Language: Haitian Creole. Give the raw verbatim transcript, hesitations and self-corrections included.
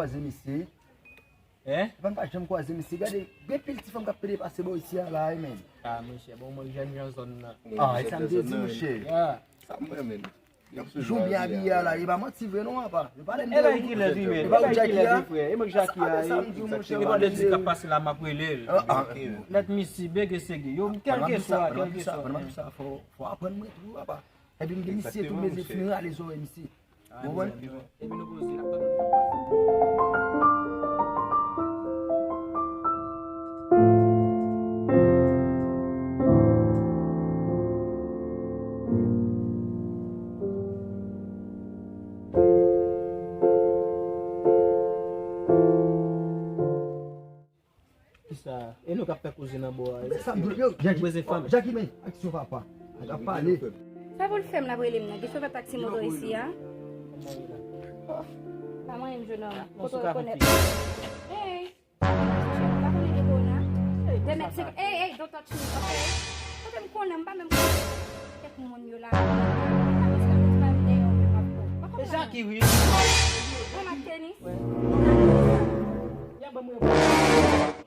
Kwaze misye. Hein? Epa m pa janm kwaze misye. Gade, gen pil ti fanm k ap pede pase bò isi a la, wi, men. Ah, monchè, bon, mwen jèn jan zòn nan. Ah, e sa m te di, monchè. Ya. Sa m renmen. Jan w byen abiye a la, e pa manti vre non, apa. Yo pale m E bay ki lè di men, e bay ki lè di frè, e mwen Jackie a. Sa m di w, monchè. E pa de di k ap pase la, m ap rele l. Ah, ah. Let me see, bege sege. Yo, kèlkeswa, kèlkeswa. Fò aprann mwen tou, apa. Epi m gen misye tou, mezye, fin rale zòrèy misye. Ou konprann? Epi nou poze l ap tann nou. Kisa? E nou k ap fè koze nan bò a. Sa m di yo, Jackie, Jackie, men, aksyon papa. N ap pale. Sa pou l fè m l ap rele m nan? Gen chofè taksi moto isi a? Pa manyen m, jenòm. Kote w rekonèt? Hey! Pa konnen de kona? De mèt senk. Hey, hey, don't touch me, ok? Kote m konnen, m pa menm konnen. Kèk moun yo la. Pa konnen si la mèt pa m deyò, men m ap bon. Pa konprann. E Jackie, wi. Bon, Marc Tennis. Ya ban mwen.